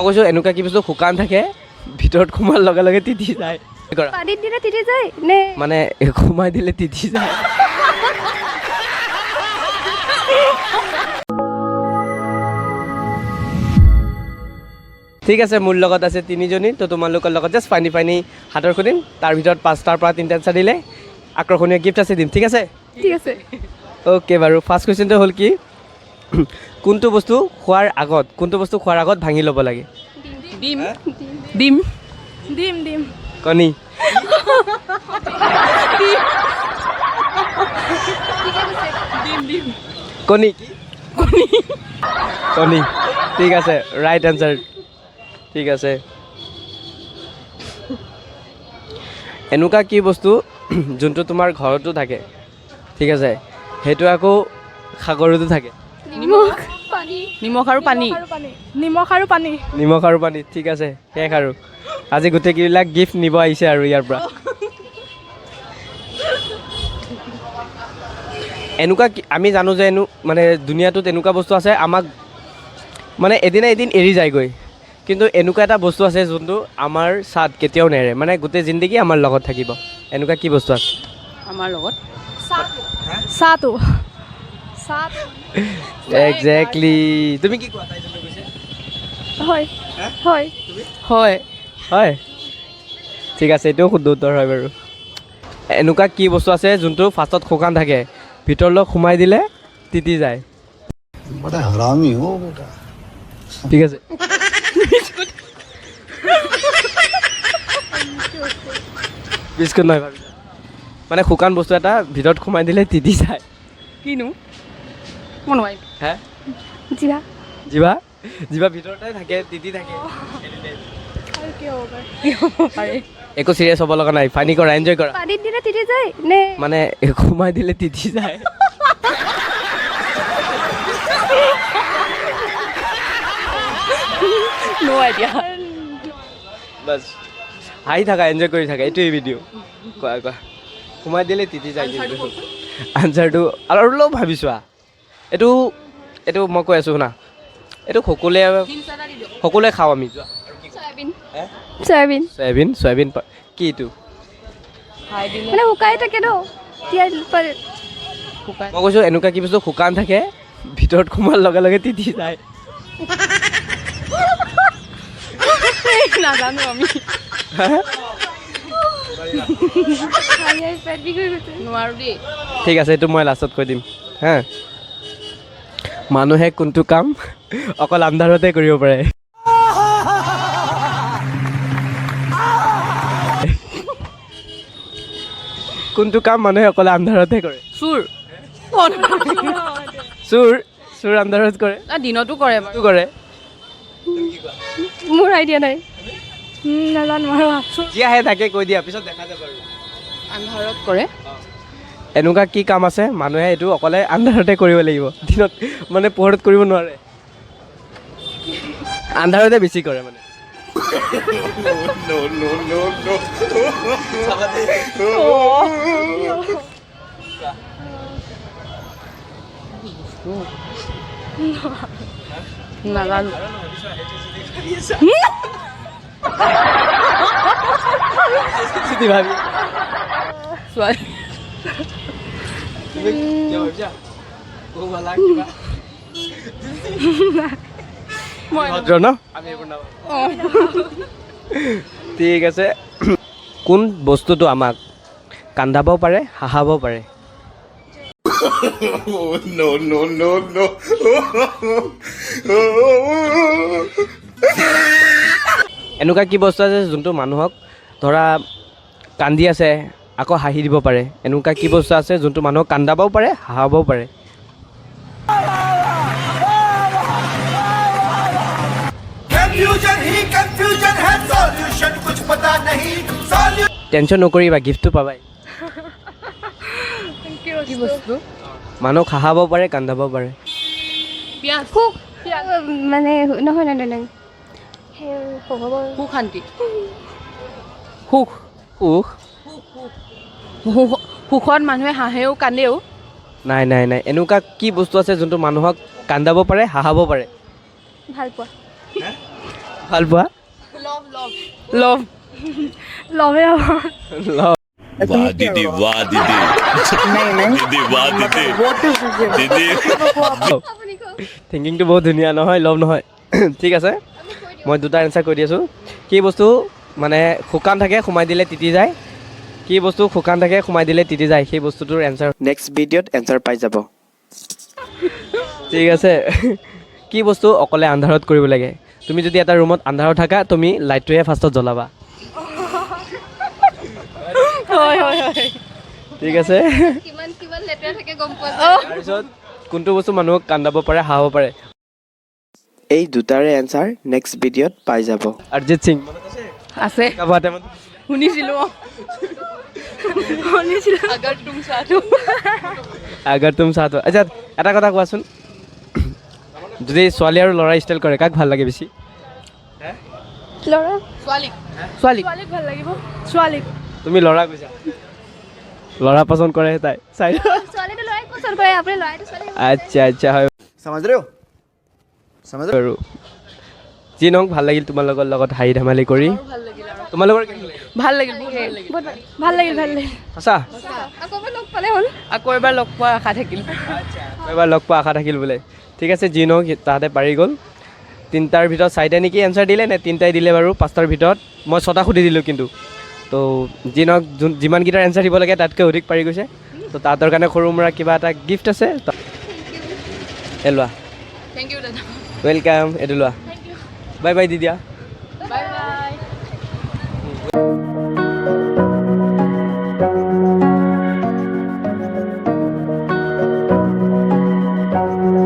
মই কৈছোঁ, এনেকুৱা কি বস্তু শুকান থাকে, ভিতৰত সোমোৱাৰ লগে লগে তিতি যায়? কৰা। পানীত দিলে তিতি যায় নে? মানে সোমাই দিলে তিতি যায়। ঠিক আছে, মোৰ লগত আছে তিনিজনী। তো তোমালোকৰ লগত জাষ্ট ফানি ফানি সাঁথৰ সুধিম। তাৰ ভিতৰত পাঁচটাৰ পৰা তিনিটা এনচাৰ দিলে আকৰ্ষণীয় গিফ্ট আছে, দিম। ঠিক আছে? ঠিক আছে। অ'কে বাৰু, ফাৰ্ষ্ট কুৱেশ্যনটো হ'ল কি, কোনটো বস্তু খোৱাৰ আগত, কোনটো বস্তু খোৱাৰ আগত ভাঙি ল'ব লাগে? ডিম, ডিম। ডিম, ডিম। কণী। ডিম, ডিম। কণী কি? কণী। কণী, ঠিক আছে, ৰাইট এনচাৰ। ঠিক আছে। এনেকুৱা কি বস্তু যোনটো তোমাৰ ঘৰতো থাকে, ঠিক আছে, সেইটো আকৌ সাগৰতো থাকে? নিমখ, পানী। নিমখ আৰু পানী। আৰু পানী, নিমখ আৰু পানী। নিমখ আৰু পানী, ঠিক আছে। শেষ আৰু, আজি গোটেইবিলাক গিফ্ট নিব আহিছে আৰু ইয়াৰ পৰা। এনেকুৱা আমি জানো যে মানে দুনীয়াটোত এনেকুৱা বস্তু আছে, আমাক মানে এদিনা এদিন এৰি যায়গৈ, কিন্তু এনেকুৱা এটা বস্তু আছে যোনটো আমাৰ চাথ কেতিয়াও নেৰে, মানে গোটেই জিন্দগী আমাৰ লগত থাকিব। এনেকুৱা কি বস্তু আছে? আমাৰ লগত। চাহটো, চাহটো। একজেক্টলি। তুমি কি কোৱা, তাই যোনটো কৈছে? হয় হয়। হয়। হয়, ঠিক আছে, এইটোও শুদ্ধ উত্তৰ হয় বাৰু। এনেকুৱা কি বস্তু আছে যোনটো ফাৰ্ষ্টত শুকান থাকে, ভিতৰলৈ সোমাই দিলে তিতি যায়? बड़ा हरामी हो बेटा। ঠিক আছে। বিস্কুট নহয়, ভাবিছা। মানে শুকান বস্তু এটা ভিতৰত সোমাই দিলে তিতি যায়। কিনো, মই নোৱাৰিম। হে? জিভা। জিভা? জিভা ভিতৰতে থাকে, তিতি থাকে। আৰু কি হ'ব পাৰে? কি হ'ব পাৰে? একো চিৰিয়াছ হ'ব লগা নাই, ফানি কৰা, এনজয় কৰা। পানীত দিলে তিতি যায় নে? মানে সোমাই দিলে তিতি যায়। ন' আইডিয়া। বাছ, হাঁহি থাকা, এনজয় কৰি থাকা, এইটোৱেই ভিডিঅ'। কোৱা কোৱা, সোমাই দিলে তিতি যায় কিন্তু। আনচাৰটো আৰু অলপ ভাবি চোৱা। এইটো মই কৈ আছোঁ শুনা, এইটো সকলোৱে খাওঁ আমি। যোৱা। চয়াবিন। হে? চয়াবিন। চয়াবিন? চয়াবিন কি এইটো? খাই দিলে। মানে শুকাই থাকে ন, তিয়াই শুকাই। মই কৈছোঁ, এনেকুৱা কি বস্তু শুকান থাকে, ভিতৰত সোমোৱাৰ লগে লগে তিতি যায়? নাজানো আমি। হাঁহি হাঁহি পেট বিষ হৈ গৈছে। নোৱাৰো দেই। ঠিক আছে, এইটো মই লাষ্টত কৈ দিম। হা, মানুহে কোনটো কাম অকল আন্ধাৰতে কৰিব পাৰে? কোনটো কাম মানুহে অকল আন্ধাৰতে কৰে? চুৰ। চুৰ? চুৰ আন্ধাৰত কৰে? না, দিনতো কৰে বাৰু। চুৰ কৰে। মোৰ আইডিয়া নাই। নাজানো আৰু। যি আহে তাকে কৈ দিয়া, পিছত দেখা যাব আৰু। আন্ধাৰত কৰে। এনেকুৱা কি কাম আছে মানুহে এইটো অকলে আন্ধাৰতে কৰিব লাগিব, দিনত মানে পোহৰত কৰিব নোৱাৰে, আন্ধাৰতে বেছি কৰে মানে? চাবা দেই। নাজানো। যদি ভাবি ছোৱালী। তুমি কিয় ভাবিছা? ক'ব কিবা। মই ভদ্ৰ ন আমি, এইবোৰ নাভাবো। ঠিক আছে। কোন বস্তুটো আমাক কান্দাবও পাৰে, হাঁহাবও পাৰে? No, no, no, no. এনেকুৱা কি বস্তু আছে যোনটো মানুহক ধৰা কান্দি আছে, আকৌ হাঁহি দিব পাৰে? এনেকুৱা কি বস্তু আছে যোনটো মানুহক কান্দাবও পাৰে, হাঁহাবও পাৰে? कंफ्यूजन ही कंफ्यूजन है, सॉल्यूशन कुछ पता नहीं, सॉल्यूशन টেনশ্যন নকৰিবা, গিফ্টটো পাবাই। কি বস্তু? মানুহক হাঁহাব পাৰে, কান্দাব পাৰে। পিঁয়াজ। সুখ মানে নহয়, নহয়, নহয়, সেই হ'ব। সুখ, শান্তি, সুখ। সুখ? সুখ, সুখত মানুহে হাঁহেও, কান্দেও। নাই নাই নাই, এনেকুৱা কি বস্তু আছে যোনটো মানুহক কান্দাব পাৰে, হাঁহাব পাৰে? ভাল পোৱা। ভাল পোৱা? Love, love, love. লভে হ'ব। লভ। वाह दीदी, वाह दीदी, दीदी वाह, दीदी, दीदी। আপুনি কওক। থিংকিংটো বহুত ধুনীয়া। নহয়, লভ নহয়। ঠিক আছে, মই দুটা এনচাৰ কৈ দি আছোঁ। কি বস্তু মানে শুকান থাকে, সোমাই দিলে তিতি যায়? কি বস্তু শুকান থাকে, সোমাই দিলে তিতি যায়? সেই বস্তুটোৰ এনচাৰ নেক্সট ভিডিঅ'ত এনচাৰ পাই যাব। ঠিক আছে। কি বস্তু অকলে আন্ধাৰত কৰিব লাগে? তুমি যদি এটা ৰুমত আন্ধাৰত থাকা, তুমি লাইটটোহে ফাৰ্ষ্টত জ্বলাবা। হয় হয় হয় ঠিক আছে। কিমান কিমান লেতেৰা থাকে গম পোৱা যায়। তাৰপিছত কোনটো বস্তু মানুহক কান্দাব পাৰে, হাঁহাব পাৰে? এই দুটাৰে এনচাৰ নেক্সট ভিডিঅ'ত পাই যাব। অৰিজিত সিং। আছে। কাবাতে মনত শুনিছিলোঁ, অ। শুনিছিলোঁ। अगर तुम साथ हो। अगर तुम साथ हो। আচ্ছা, এটা কথা কোৱাচোন, যদি ছোৱালী আৰু ল'ৰা ষ্টাইল কৰে, কাক ভাল লাগে বেছি? ল'ৰা। ছোৱালীক, ছোৱালীক। ছোৱালীক ভাল লাগিব, ছোৱালীক। তুমি ল'ৰা কৈছা, ল'ৰা পচন্দ কৰে তাই চাই। ছোৱালীটো ল'ৰাই পচন্দ কৰে, আপুনি ল'ৰাইটো ছোৱালী। আচ্ছা, হয়। समझ रहे हो? समझ रहे हो? বাৰু, যি নহওক, ভাল লাগিল তোমালোকৰ লগত হাঁহি ধেমালি কৰি। তোমালোকৰ কেনেকুৱা লাগিল? ভাল লাগিল, বহুত ভাল লাগিল। বহুত ভাল। ভাল লাগিল, ভাল লাগিল। সঁচা? আকৌ এবাৰ লগ পালে হ'ল। আকৌ এবাৰ লগ পোৱাৰ আশা থাকিল। আকৌ এবাৰ লগ পোৱা আশা থাকিল বোলে। ঠিক আছে, যি নহওক, তাহাঁতে পাৰি গ'ল। তিনিটাৰ ভিতৰত চাৰিটাই নেকি এনচাৰ দিলে নে তিনিটাই দিলে? বাৰু, পাঁচটাৰ ভিতৰত মই ছটা সুধি দিলোঁ কিন্তু। তো যি নহওক, যোন যিমানকেইটাৰ এনচাৰ দিব লাগে, তাতকৈ অধিক পাৰি গৈছে। তো তাহাঁতৰ কাৰণে সৰু সুৰা কিবা এটা গিফ্ট আছে। এই লোৱা। Thank U দাদা। Welcome. এইটো লোৱা। বাই বাই দি দিয়া।